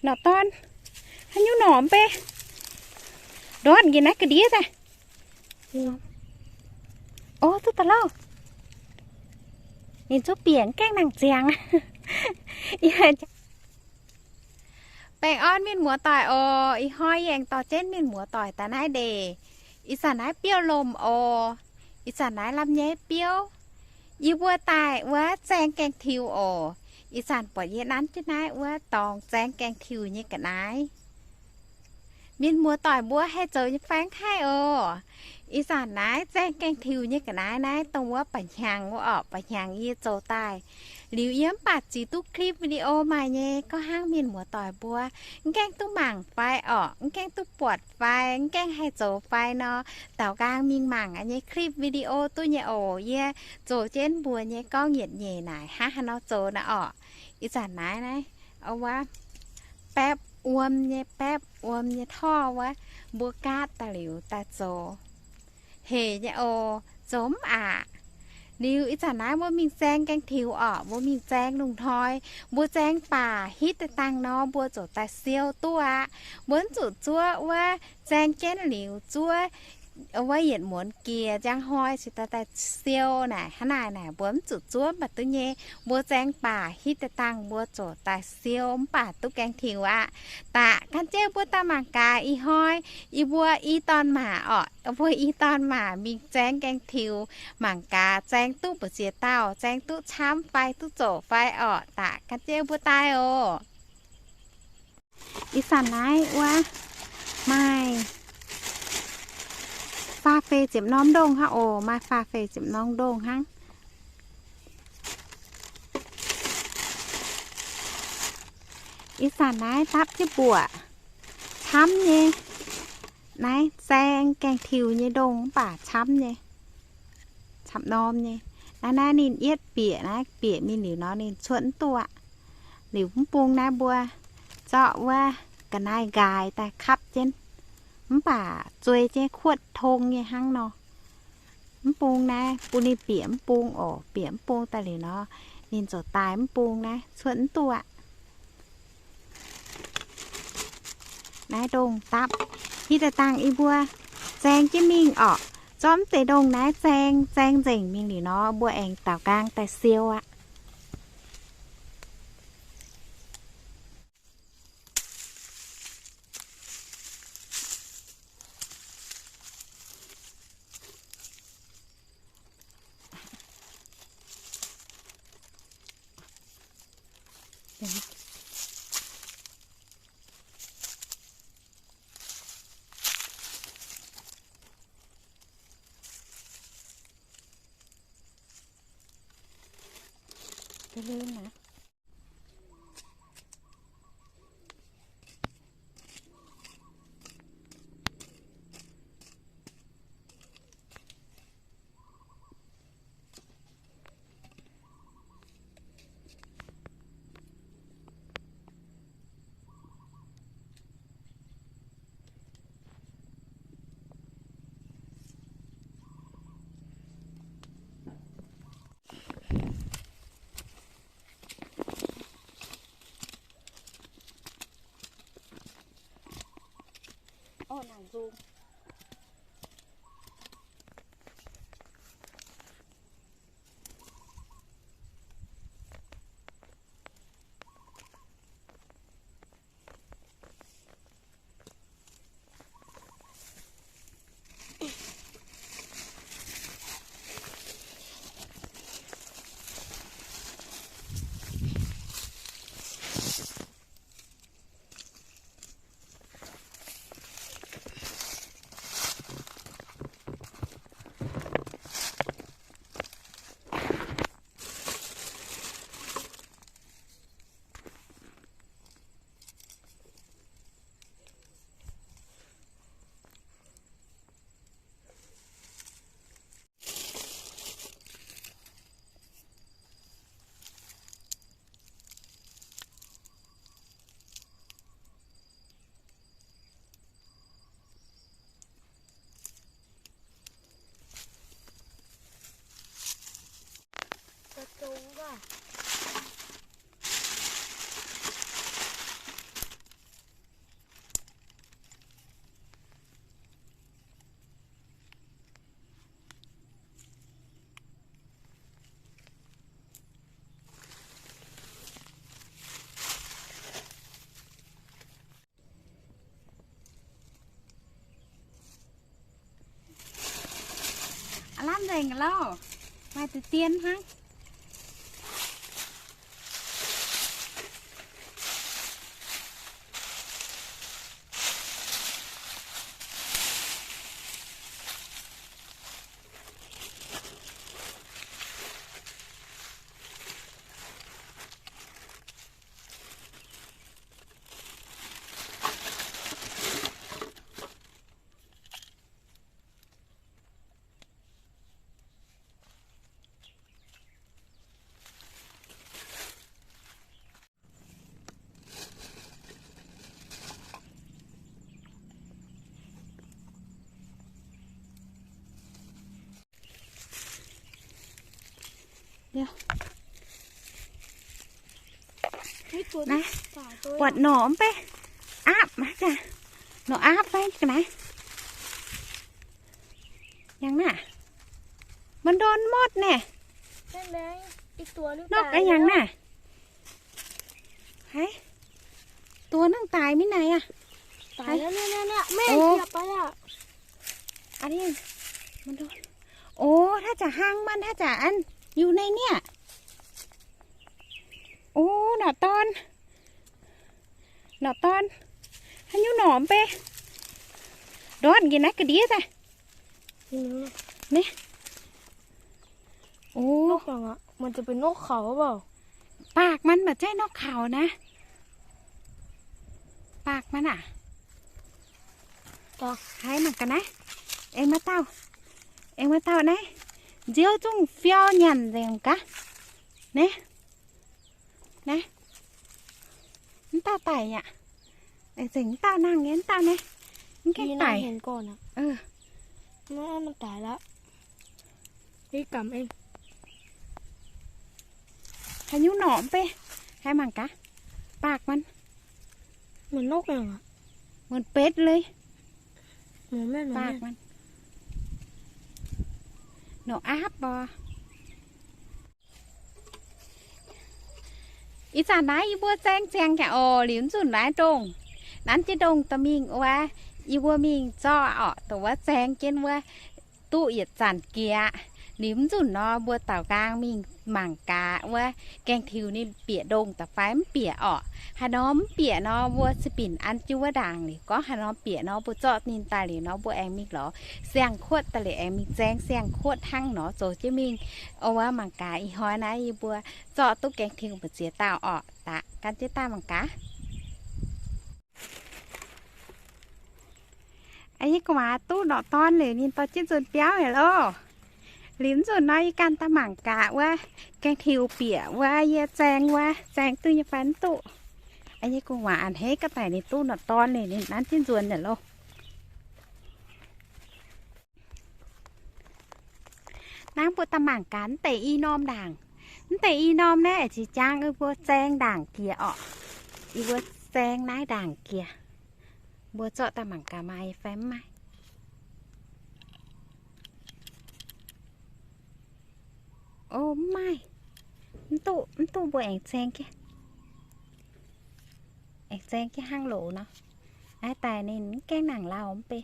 Norqc dorn, haaix nyungc norqc mv bei, ndortv njiec naaiv ga'ndiev daaih. O, duqv daaih lauh. Ninh zuqv bieqc mv gaengh nangc ziangx. Baengh orn mienh muoz-doic oc. Ih hnoi yie aengx dorh jienv mienh muoz-doic daaih naaiv ndeic. Ih zanc naaiv biouv lomh oc. Ih zanc naaiv lamh nyei biouv. Yie mbuo daaih wuov zaeng gaeng tiux oc. Ih zanc buatc yie nanv jienv naaiv wuov dorngx zaeng gaeng tiux nyei ga'naaiv. Mienh muoz-doic mbuo haih zoux nyei fai mv haih oc. Ih zanc naaiv zaeng gaeng tiux nyei ga'naaiv naaiv dongh wuov ba'hnyangx wuov orqc. Ba'hnyangx yie zoux daaih liuz yie mv baac ziux duqv คลิปวิดีโอ maaih nyei. Gorngv hnangv mienh muoz-doic mbuo mv gaengh duqv mangc fai orqc, mv gaengh duqv buatc fai, mv gaengh haih zoux fai nor, daaux nqaang mingh mangc nyei คลิปวิดีโอ duqv nyei oc. Yie zoux jienv mbuox nyei gorngv yietc nyeic naaic hnangv haaix nor zoux naaiv orqc. Ih zanc naaiv naaiv, wuov, baepv wuom nyei, baepv wuom nyei torv wuov, mbuo gaatv daaih liuz daaih zoux. Hec nyei oc, zoux mv aqc. Liuz ih zanc naaiv mbuo mingh zaeng gaeng tiux orqc, mbuo mingh zaeng lungh hnoi, mbuo zaeng baac hitv daaih dangh nor mbuo ziouc daaih siou duqv aqv. Mbuo mv zuqc zuov wuov zaeng jienv liuz zuov wuov yietc muonz jiex njang hnoi cingx daaih daaih siou naaic hnangv naaic naaic mbuo mv zuqc zuov mv baac duqv nyei. Mbuo zaeng baac hitv daaih dangh mbuo ziouc daaih siou mv baac duqv gaeng tiux aqv. Daqc gan jienv mbuo daaih mangc gaax ih hnoi yie mbuo i dorn maac orqc, mbuo i dorn maac mingh zaeng gaeng tiux mangc gaax zaeng duqv mbu'ziex dauh, zaeng duqv camv fai duqv zoqc fai orqc. Daqc gan jienv mbuo daaih oc. Ih zanc naaiv wuov maaih faah feix ziepc norm ndongh hnangv oc. Maaih faah feix ziepc norm ndongh hnangv. Ih zanc naaiv dapv jienv mbuoqc camv nyei. Naaiv zaeng gaeng tiux nyei ndongh mv baac camv nyei, camv norm nyei. Naaiv naaiv ninh yietv bieqc, naaiv bieqc mingh liuz nor ninh cuotv mv duqv aqv. Liuz mv bung naaiv mbuo zorqv wuov ga'naaiv nqaaix daaih kapv jienv, mv baac zuei jienv kuotv tong nyei hnangv nor. Mv bung naaiv bun ninh bieqc mv bung oc. Bieqc mv bung daaih liuz nor, ninh ziouc daaih mv bung naaiv cuotv mv duqv aqv. Naaiv ndongh dapv. Hitv daaih dangh yie mbuo zaeng jienv mingh orqc. Zorqv mv deix ndongh naaiv zaeng, zaeng nzengc mingh liuz nor, mbuo aengx daaux nqaang daaih siou aqv. Nzengc lauh, maaih deix dien hnangv. Naaiv, buatc norqc mv bei, aapv, nor aapv fai ga'naaiv. Yangh naaiv, มันโดนหมด naaic. Nokv yangh naaiv. Haiz, ตัวหนึ่ง daic mingh naaic aqv. Ov, ถ้าจะ hang มัน ถ้าจะ อัน อยู่ในเนี่ย Ov, norqc dorn. Norqc dorn. Haaix nyungc norqc mv bei. Ndortv njiec naaiv ga'ndiev daaih. Naaiv. Ov, มันจะเป็นนกเขาหรือเปล่า? ปากมัน maaih zengv norqc kaux naaiv. ปากมัน aqv. Haiz mangc gaax naaiv. Aengx maaih dauh. Aengx maaih dauh naaiv. Nziouv zungv fiou nyanc nzengc gaax. Naaiv. Naaiv. Mv dauh daic aqv. Aengx zengc mv dauh nangh nyei, mv dauh naaiv. Mv gaengh daic. Haaix nyungc norqc mv bei. Haiz mangc gaax. ปากมัน เหมือนนกเลย เหมือนนกเลย ปากมัน norqc aapv orqc. Ih zanc naaiv yie mbuo zaeng ziangx yaac oc, liuz nzunc naaiv ndongh, nanv jienv ndongh daaih mingh wuov, yie mbuo mingh zorqv orqc, dongh wuov zaeng jienv wuov, duqv yietc zanc jiex. Liuz nzunc nor mbuo daaux nqaang mingh mangc gaax wuov gaeng tiux ninh bieqc ndongh daaih fai mv bieqc orqc. Haaix norm mv bieqc nor mbuo za'binc an jienv wuov ndaangc liuz gorngv haaix norm bieqc nor mbuo zorqv ninh daaih liuz nor mbuo aengx mingh lorz siang-kuotv daaih liuz aengx mingh zaeng siang-kuotv hnangv nor zoux jienv mingh. Wuov mangc gaax ih hnoi naaiv yie mbuo zorqv duqv gaeng tiux mbu'ziex dauh orqc, daaih gan jienv daaih mangc gaax. Yie gu'nguaaz duqv norqc dorn liuz ninh dorh jienv nzuonx biauv haic loh. Liuz nzunc nor yie ganh daaih mangc gaax wuov gaeng tiux bieqc wuov yie zaeng wuov zaeng duqv nyei fai mv duqv. Yie gu'nguaaz a'hneiv ga'daic ninh duqv norqc dorn liuz ninh nanv jienv nzuonx haic loh. Naaiv mbuo daaih mangc gaax mv deix i norm ndaangc. Mv deix i norm naaiv aengx jiex jaang yie mbuo zaeng ndaangc jiex orqc. Yie mbuo zaeng naaiv ndaangc jiex. Mbuo zorqv daaih mangc gaax maaih fai mv maaih. O, mv maaih. Mv duqv, mv duqv, mbuo aengx zaeng jienv. Aengx zaeng jienv hnangv loz nor. Naaiv daaih ninh mv gaengh nangc lauh mv bei.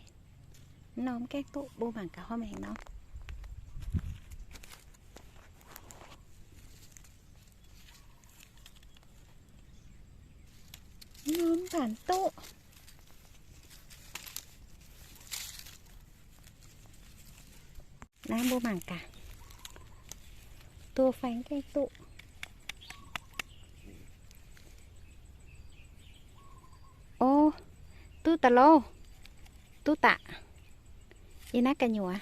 Mv norm mv gaengh duqv, mbuo mangc gaax hnangv haaix nor. Mv norm mv baac duqv. Naaiv mbuo mangc gaax, duqv fai mv gaengh duqv. O, duqv daaih loh. Duqv daaih. Yie naaiv gu'nyuoz,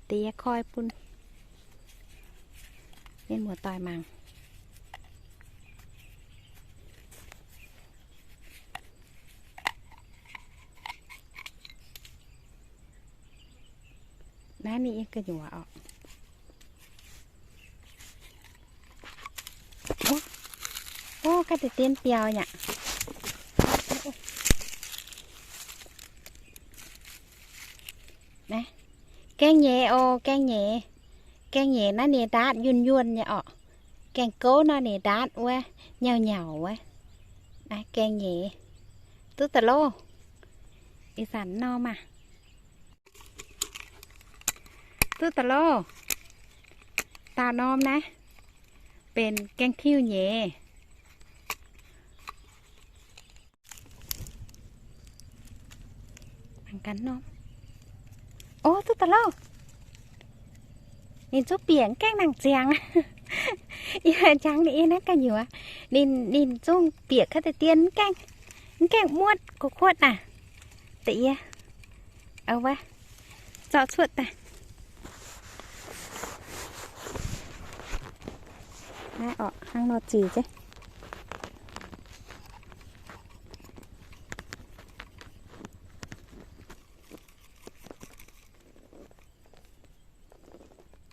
deix yie koi bun mienh muoz-doic mangc. Naaiv ninh yiem gu'nyuoz orqc. O, ga'deix dien biaux nyei aqv. Naaiv, gaeng nyeiz o, gaeng nyeiz. Gaeng nyeiz naaiv ninh ndaatv yuonh yuonh nyei orqc. Gaeng gouv nor ninh ndaatv wuov nyauv nyauv wuov. Naaiv gaeng nyeiz. Duqv daaih loh. Ih zanc nor maah. Duqv da'lov. Daauh norm naaiv benx gaeng tiuv nyeiz. Mangc gaax norm. Ov, duqv da'lov. Ninh zungv bieqc mv gaengh nangc ziangx. Yie njang ninh yie naaiv ga'nyuoz. Ninh, ninh zungv bieqc kaav deix dien mv gaengh, mv gaengh muotv kuotv kuotv naaic. Da'yie, wuov, zorqv cuotv daaih. Naaiv orqc, hnangv nor ziux jienv.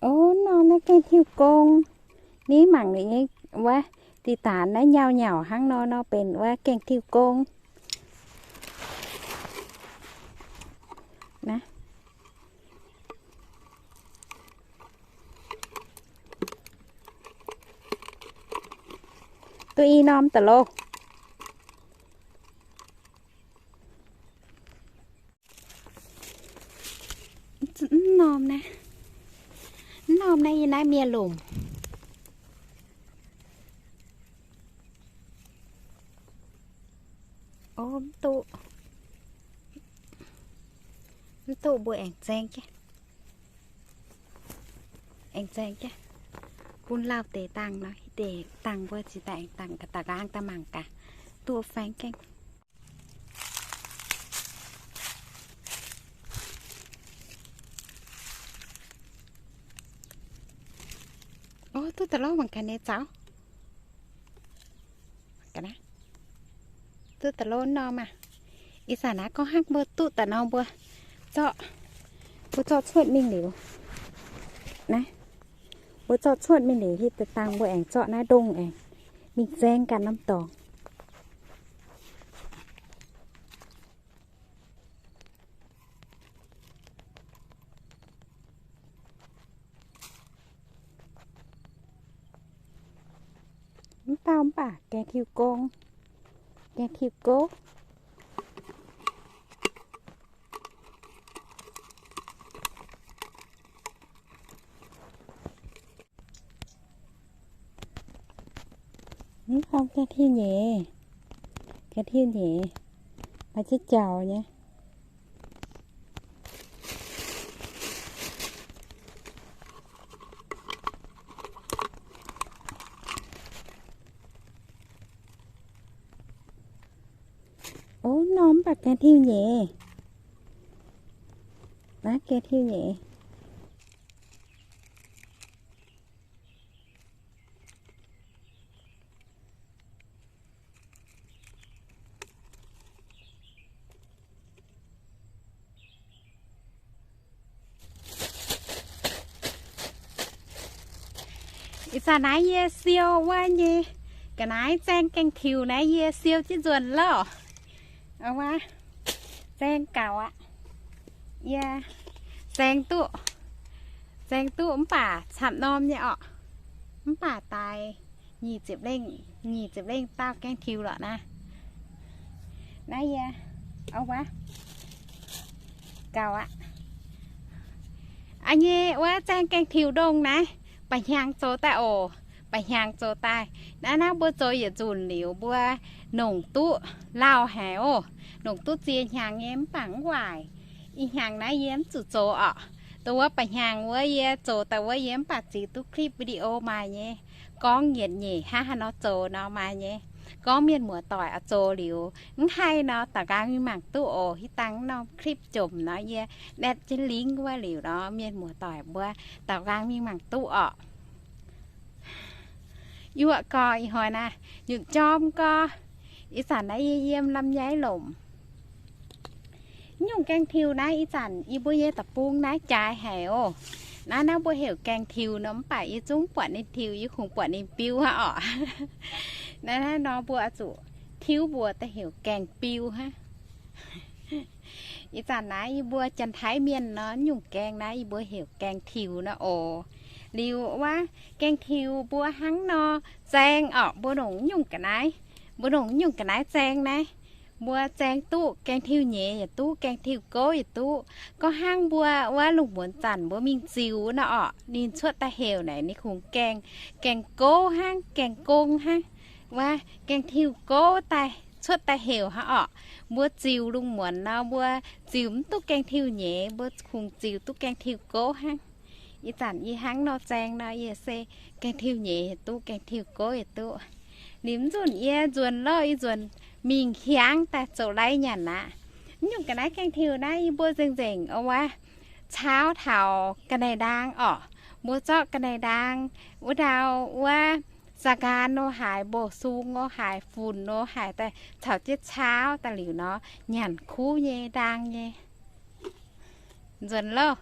Ov, norm naaiv gaeng tiuv gong. Ni mangc liuz nyei wuov, diqc daanx naaiv nyauv nyauc hnangv nor, nor benx wuov gaeng tiuv gong. Naaiv. Duqv i norm da'lov. Mv norm naaiv, mv norm naaiv yie naaiv mienh lomc. Ov, mv duqv, mv duqv, mbuo aengx zaeng jienv, aengx zaeng jienv. Bun lauh deix dangh nor, deix dangh mbuo ziqc daaih aengx dangh ga'da'nqaang daaih mangc gaax, duqv faeng gaengh. Ov, duqv da'lov mangc gaax nyei zaux. Duqv da'lov norm maah. Ih zanc naaiv gorngv hnangv mbuo duqv daaih nor mbuo zorqv, mbuo zorqv cuotv mingh liuz. Naaiv, mbuo zorqv cuotv mingh liuz hitv deix dangh mbuo aengx zorqv naaiv ndongh aengx mingh zaeng ganh norm dorngx. Mv dauh mv baac gaeng tiuv gong, gaeng tiuv gouv. Mv norm gaeng tiuv nyeiz, gaeng tiuv nyeiz, maaih ziex jaux nyei. Ov, norm mv baac gaeng tiuv nyeiz. Naaiv gaeng tiuv nyeiz. Ih zanc naaiv yie siou wuov nyei, ga'naaiv zaeng gaeng tiux naaiv yie siou jienv nzuonx loh. Wuov, zaeng gaux aqv. Yie zaeng duqv, zaeng duqv mv baac camv norm nyei orqc. Mv baac daaih nyic ziepc lengh, nyic ziepc lengh dauh gaeng tiux lorqc naaiv. Naaiv yie, wuov, gaux aqv. A'nyei wuov zaeng gaeng tiux ndongh naaiv, ba'hnyangx zoux daaih oc. Ba'hnyangx zoux daaih. Naaiv naaiv mbuo zoux yietc nzunc liuz mbuo nongc duqv lauh haic oc. Nongc duqv ziex hnyangx nyei mv baac mv waaic. Ih hnyangx naaiv yie mv zuqc zoux orqc. Dongh wuov ba'hnyangx wuov yie zoux daaih wuov yie mv baac ziux duqv คลิปวิดีโอ maaih nyei. Gorngv yietc nyeic hnangv haaix nor zoux nor maaih nyei. Gorngv mienh muoz-doic oix zoux liuz mv haih nor, daux nqaang mingh mangc duqv oc. Hitv dangh norm คลิป jomc nor yie แนบ jienv ลิงก์ wuov liuz nor mienh muoz-doic mbuo daux nqaang mingh mangc duqv orqc. Yuoqv gorx ih hnoi naaiv, nyutc jorm gorx. Ih zanc naaiv yie yiem ลำไย lomc. Nyungc gaeng tiux naaiv ih zanc yie mbuo nyei deic-bung naaiv jaaix haic oc. Naaiv naaiv mbuo heuc gaeng tiux nor mv baac yie zungv buatc ninh tiux, yie kungx buatc ninh biu hnangv orqc. Naaiv naaiv nor mbuo oix zuqc tiuv mbuox daaih heuc gaeng biu hnangv. Ih zanc naaiv yie mbuo Janx-Taiv mienh nor, nyungc gaeng naaiv yie mbuo heuc gaeng tiux nor oc. Liuz wuov gaeng tiux mbuo hnangv nor zaeng orqc, mbuo longc nyungc ga'naaiv, mbuo longc nyungc ga'naaiv zaeng naaiv. Mbuo zaeng duqv gaeng tiuv nyeiz yaac duqv, gaeng tiuv gouv yaac duqv. Gorngv hnangv mbuo wuov lungh muonz zanc mbuo mingh ziux nor orqc, ninh cuotv daaih heuc naaic ninh kungx gaeng, gaeng gouv hnangv, gaeng gong hnangv. Wuov gaeng tiuv gouv daaih cuotv daaih heuc hnangv orqc. Mbuo ziux lungh muonz nor mbuo ziux mv duqv gaeng tiuv nyeiz, mbuo kungx ziux duqv gaeng tiuv gouv hnangv. Ih zanc yie hnangv nor zaeng nor yie se gaeng tiuv nyeiz yaac duqv, gaeng tiuv gouv yaac duqv. Liuz mv nzunc yie nzuonx louh, yie nzuonx mingh hiaangx daaih zoux lai nyanc aqv. Mv nyungc ga'naaiv gaeng tiuv naaiv yie mbuo nzengc nzengc wuov caauv taux ga'naaiv ndaang orqc. Mbuo zorqv ga'naaiv ndaang wuov ndau wuov za'nqaan nor haaix, mboc sung nor haaix, funx nor haaix daaih caux jienv caauv daaih liuz nor nyanc kuv nyei, ndaang nyei. Nzuonx louh.